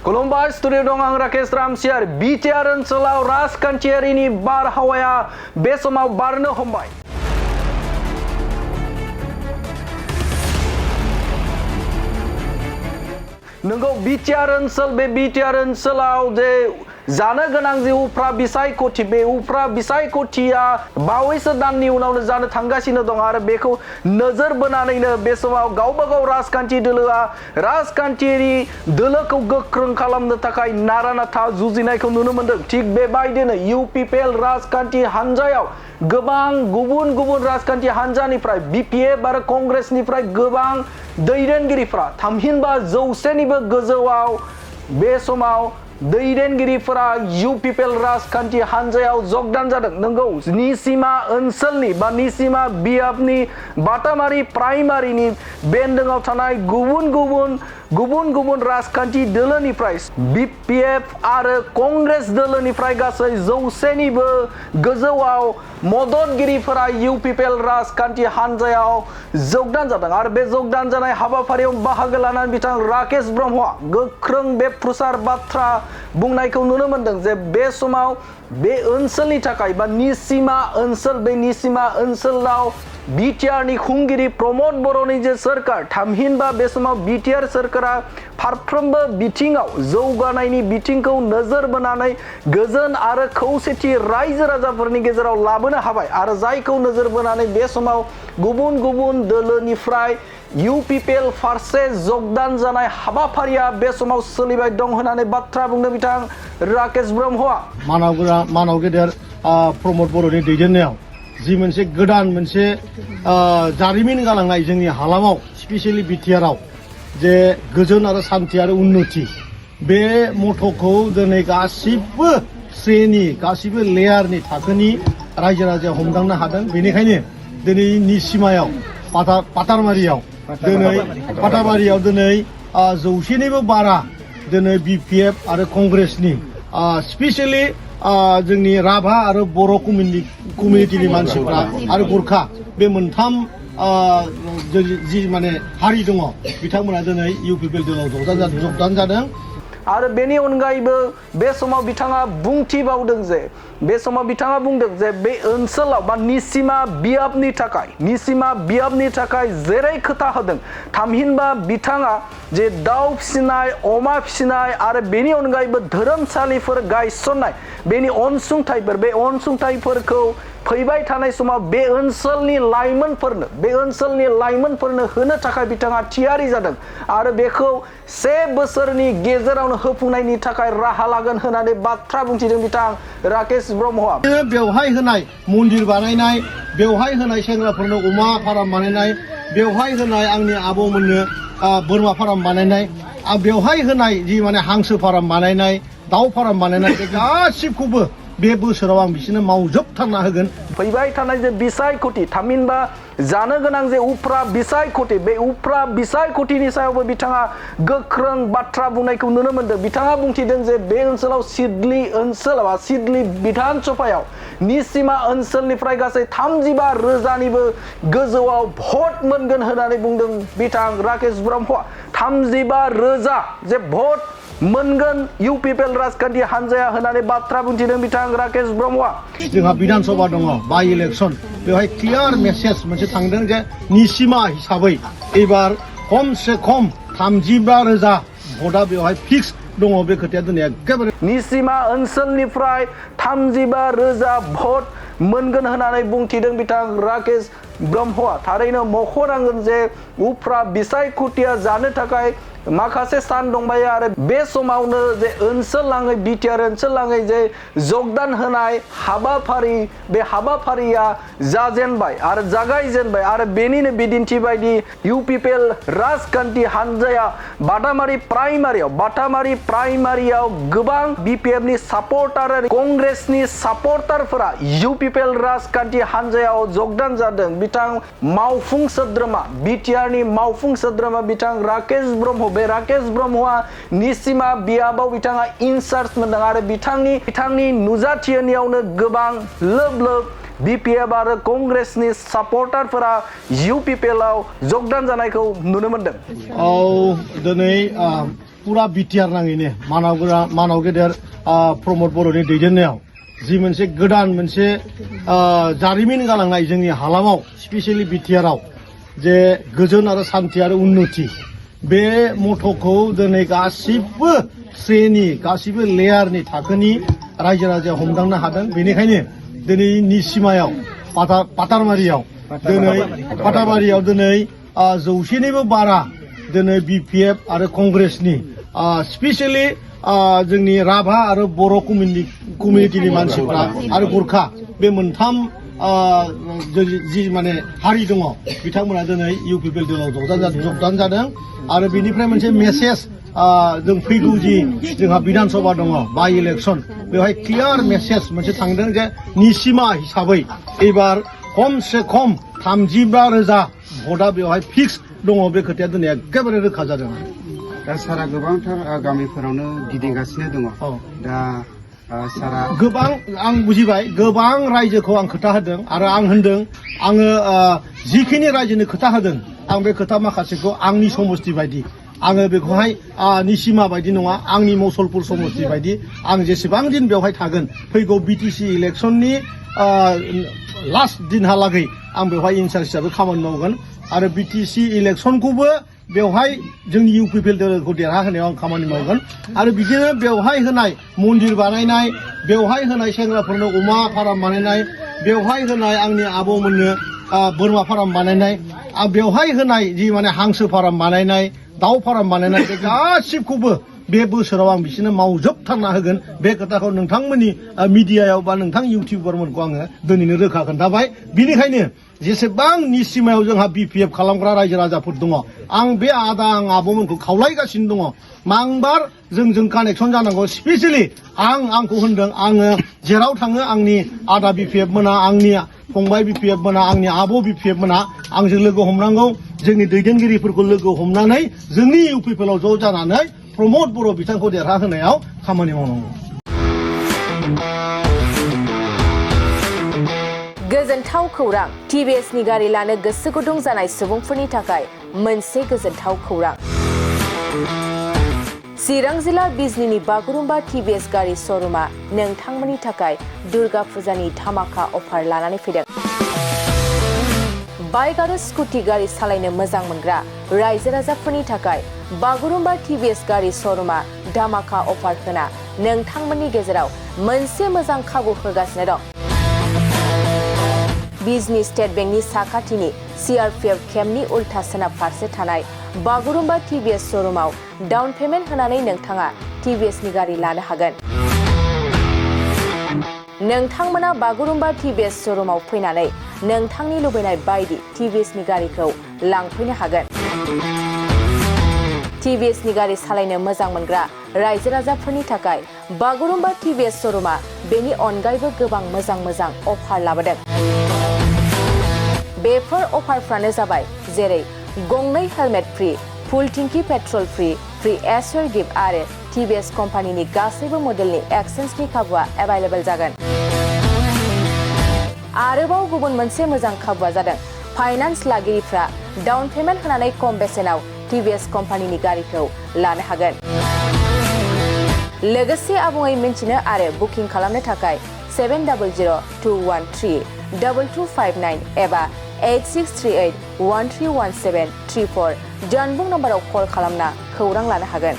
खुलुमबाय स्टुडिअ दं आं राकेश रामसियार बिटिआर ओनसोलाव राजखान्थियारिनि बारहावाया बे समाव बारनो हमबाय। नंगौ बिटिआर ओनसोल बे बिटिआर ओनसोलाव जे जानो गोनां जे उफ्रा बिसायख'थि बे उफ्रा बिसायख'थिया बावैसो दाननि उनावनो जानो थांगासिनो दं आरो बेखौ नोजोर बोनानैनो बे समाव गावबागाव राजखान्थि दोलोआ राजखान्थियारि दोलोखौ गोख्रों खालामनो थाखाय नारा नाथा जुजिनायखौ नुनो मोन्दों। थिग बेबायदिनो इउपिपिएल राजखान्थि हान्जायाव गोबां गुबुन गुबुन राजखान्थि हान्जानिफ्राय बिपिएफ आरो कंग्रेसनिफ्राय गोबां दैदेनगिरिफ्रा थामहिनबा 100निबो गोजौआव बे समाव दैदेनगिरिफोरा इउपिपिएल राजखान्थि हान्जायाव जगदान जादों। नंगौ निसिमा ओनसोलनि बा निसिमा बियाबनि बाटामारि प्राइमारिनि बेन्दोङाव थानाय गुबुन गुबुन राजखान्थि दोलोनिफ्राय बिपिएफ आरो कंग्रेस दोलोनिफ्राय गासै 100निबो गोजौआव मददगिरिफोरा इउपिपिएल राजखान्थि हान्जायाव जगदान जादों आरो बे जगदान जानाय हाबाफारियाव बाहागो लानानै बिथां राकेश ब्रह्मआ गोख्रों बेफ्रुसार बाथ्रा बुंनायखौ नुनो मोन्दों जे बे समाव बे ओनसोलनि थाखाय बा निसिमा ओनसोल बे निसिमा ओनसोलाव बिटिआरनि खुंगिरि प्रमद बर'नि जे सोरखार थामहिनबा बे समाव बिटिआर सोरखारा फारफ्रोमबो बिथिङाव जौगानायनि बिथिंखौ नोजोर बोनानै गोजोन आरो खौसेथि रायजो राजाफोरनि गेजेराव लाबोनो हाबाय आरो जायखौ नोजोर बोनानै बे समाव गुबुन गुबुन दोलोनिफ्राय इउपिपिएल फारसे जगदान जानाय हाबाफारिया बे समाव सोलिबाय दं होननानै बाथ्रा बुंदों बिथां राकेश ब्रह्मआ। मानाव गेदेर प्रमद बर'नि दैदेननायाव जि मोनसे गोदान मोनसे जारिमिन गालांनाय जोंनि हालामाव स्पेसियेलि बिटिआरआव जे गोजोन आरो सान्थि आरो उन्नति बे मथ'खौ दिनै गासिबो श्रेणी गासिबो लेयारनि थाखोनि रायजो राजाया हमदांनो हादों। बेनिखायनो दिनै निसिमायाव पाटामारियाव दिनै 100निबो बारा दिनै बिपिएफ आरो कंग्रेसनि स्पेसियेलि जोंनि राभा आरो बर' कमिउनिटिनि मानसिफ्रा आरो गुरखा बे मोनथाम जि माने हारि दङ बिथांमोना दिनै इउपिपिएल दोलोआव जगदान जादों। आरो बेनि अनगायैबो बे समाव बिथाङा बुंथिबावदों जे बे समाव बिथाङा बुंदों जे बे ओनसोलाव बा निसिमा बियाबनि थाखाय जेरै खोथा होदों थामहिनबा बिथाङा जे दाउ फिसिनाय अमा फिसिनाय आरो बेनि अनगायैबो धोरोमसालिफोर गायसननाय बेनि अनसुंथाइफोरखौ फैबाय थानाय समाव बे ओनसोलनि लाइमोनफोरनो होनो थाखाय बिथाङा थियारि जादों आरो बेखौ 1 बोसोरनि गेजेरावनो होफुंनायनि थाखाय राहा लागोन होननानै बाथ्रा बुंथिदों बिथां राकेश ब्रह्मआ। बेवहाय होनाय मन्दिर बानायनाय, बेवहाय होनाय सेंग्राफोरनो अमा फार्म बानायनाय, बेवहाय होनाय आंनि आबौमोननो बोरमा फार्म बानायनाय, बेवहाय होनाय जि माने हांसो फार्म बानायनाय, दाउ फार्म बानायनाय बे गासिबखौबो बे बोसोराव आं बिसोरनो मावजोबथारना होगोन। फैबाय थानाय जे बिसायख'थि थामहिनबा जानो गोनां जे उफ्रा बिसायख'थि बे उफ्रा बिसायख'थिनि सायावबो बिथाङा गोख्रों बाथ्रा बुंनायखौ नुनो मोन्दों। बिथाङा बुंथिदों जे बे ओनसोलाव सिडली बिधान सभायाव निसिमा ओनसोलनिफ्राय गासै 35,000निबो गोजौआव भट मोनगोन होननानै बुंदों बिथां राकेश ब्रह्मआ। 35,000 जे भट मोनगोन इउपिपिएल राजखान्थि हान्जाया होननानै बाथ्रा बुंथिदों बिथां राकेश ब्रह्मआ। जोंहा बिधान सभा दङ बाइ इलेक्सन, बेवहाय क्लियार मेसेज मोनसे थांदों जे निसिमा हिसाबै एबार खमसे खम 35,000 भटआ बेवहाय फिक्स दङ। बे खोथाया दिनै एखेबारे निसिमा ओनसोलनिफ्राय 35,000 भट मोनगोन होननानै बुंथिदों बिथां राकेश ब्रह्मआ। थारैनो मख'नांगोन जे उफ्रा बिसायख'थिया जानो थाखाय माखासे सान दंबायो आरो बे समावनो जे ओनसोल नाङै बिटिआर ओनसोल नाङै जे जगदान होनाय हाबाफारि बे हाबाफारिया जागायजेनबाय आरो बेनिनो बिदिन्थि बायदि इउपिपिएल राजखान्थि हान्जाया बाटामारि प्राइमारियाव गोबां बिपिएफनि सापर्टार आरो कंग्रेसनि सापर्टारफोरा इउपिपिएल राजखान्थि हान्जायाव जगदान जादों। बिथां मावफुं सोद्रोमा बिटिआरनि मावफुं सोद्रोमा बिथां राकेश ब्रह्म बे राकेश ब्रह्मआ निसिमा बियाबाव बिथाङा इनचार्ज मोनदों आरो बिथांनि नुजाथिनायावनो गोबां लोब बिपिएफ आरो कंग्रेसनि सापर्टारफोरा इउपिपिएलआव जगदान जानायखौ नुनो मोन्दों। दिनै पुरा बिटिआर नाङैनो मानाव गेदेर प्रमद बर'नि दैदेननायाव जि मोनसे गोदान मोनसे जारिमिन गालांनाय जोंनि हालामाव स्पेसियेलि बिटिआरआव जे गोजोन आरो सान्थि आरो उन्नति बे मथ'खौ दिनै गासिबो श्रेणी गासिबो लेयारनि थाखोनि रायजो राजाया हमदांनो हादों। बेनिखायनो दिनैनि सिमायाव पाटाबारियाव दिनै 100निबो बारा दिनै BPF आरो कंग्रेसनि स्पेसियेलि जोंनि राभा आरो बर' कमिउनिटिनि मानसिफ्रा आरो गुरखा बे मोनथाम जि माने हारि दङ बिथांमोना दिनै UPPL जगदान जादों। आरो बेनिफ्राय मोनसे मेसेज जों फैगौ जि जोंहा विधानसभा दङ बाइ इलेक्सन बेवहाय क्लियार मेसेज मोनसे थांदों जे निसिमा हिसाबै एबार खमसे खम 35,000 भटआ बेवहाय फिक्स दङ। बे खोथाया दिनै एखेबारे रोखा जादों। दा सारा गोबांथार गामिफोरावनो गिदिंगासिनो दङ। दा सारा गोबां आं बुजिबाय गोबां रायजोखौ आं खोथा होदों आरो आं होनदों आङो जिखिनि रायजोनो खोथा होदों आं बे खोथा माखासेखौ आंनि समस्ति बायदि आङो बेखौहाय निसिमा बायदि नङा आंनि मसलपुर समस्ति बायदि आं जेसेबां दिन बेवहाय थागोन फैगौ BTC इलेक्सननि लास्ट दिनहालागै आं बेवहाय इनचार्ज हिसाबै खामानि मावगोन आरो BTC इलेक्सनखौबो बेवहाय जोंनि UPPL दोलोखौ देरहाहोनायाव आं खामानि मावगोन आरो बिदिनो बेवहाय होनाय मन्दिर बानायनाय बेवहाय होनाय सेंग्राफोरनो अमा फार्म बानायनाय बेवहाय होनाय आंनि आबौमोननो बोरमा फार्म बानायनाय बेवहाय होनाय जि माने हांसो फार्म बानायनाय दाउ फार्म बानायनाय बे गासिबखौबो बे बोसोराव आं बिसोरनो मावजोबथारना होगोन। बे खोथाखौ नोंथांमोननि मिडियायाव बा नोंथां इउटिउबारमोनखौ आङो दिनैनो रोखा खोन्थाबाय। बिनिखायनो जेसेबां निसिमायाव जोंहा BPF खालामग्रा रायजो राजाफोर दङ आं बे आं आबौमोनखौ खावलायगासिनो दङ मांबार जोंजों कानेक्सन जानांगौ। स्पेसियेलि आंखौ होनदों आङो जेराव थाङो आंनि आदा BPF मोना आंनि फंबाय BPF मोना आंनि आब' BPF मोना आंजों लोगो हमनांगौ। जोंनि दैदेनगिरिफोरखौ लोगो हमनानै जोंनि UPPL आव ज' जानानै प्रमद बर' बिथांखौ देरहाहोनायाव खामानि मावनांगौ। गोजोनथाव खौरां TVSनि गारि लानो गोसो गुदुं जानाय सुबुंफोरनि थाखाय मोनसे गोजोनथाव खौरां। चिरां जिल्ला बिजनीनि बागुरुम्बा TVS गारि श'रुमा नोंथांमोननि थाखाय दुर्गा फुजानि धामाका अफार लानानै फैदों। बाइक आरो स्कुटि गारि सालायनो मोजां मोनग्रा रायजो राजाफोरनि थाखाय बागुरुम्बा TVS गारि श'रुमा धामाका अफार होना नोंथांमोननि गेजेराव मोनसे मोजां खाबु होगासिनो दं। बिजनी स्टेट बेंकनि साखाथिनि CRPF केम्पनि उल्था सोनाब फारसे थानाय बागुरुम्बा TVS श'रुमाव डाउन पेमेन्ट होनानै नोंथाङा TVSनि गारि लानो हागोन। नोंथांमोना बागुरुम्बा TVS श'रुमाव फैनानै नोंथांनि लुबैनाय बायदि TVSनि गारिखौ लांफैनो हागोन। TVSनि गारि सालायनो मोजां मोनग्रा रायजो राजाफोरनि थाखाय बागुरुम्बा TVS श'रुमा बेनि अनगायैबो गोबां मोजां अफार लाबोदों। बेफोर अफारफ्रानो जाबाय जेरै गंनै हेलमेट फ्रि, फुल टिंकि पेट्रल फ्रि एसर गिफ्ट आरो TVS कम्पानिनि गासैबो मडेलनि एक्सचेन्जनि खाबुआ एभेलेबल जागोन। आरोबाव गुबुन मोनसे मोजां खाबुआ जादों फाइनान्स लागिरिफ्रा डाउन पेमेन्ट होनानै खम बेसेनाव TVS कम्पानिनि गारिखौ लानो हागोन। लोगोसे आबुङै मिन्थिनो आरो बुकिं खालामनो थाखाय 7002132259 एबा 8638131734 जानबुं नम्बराव कल खालामना खौरां लानो हागोन।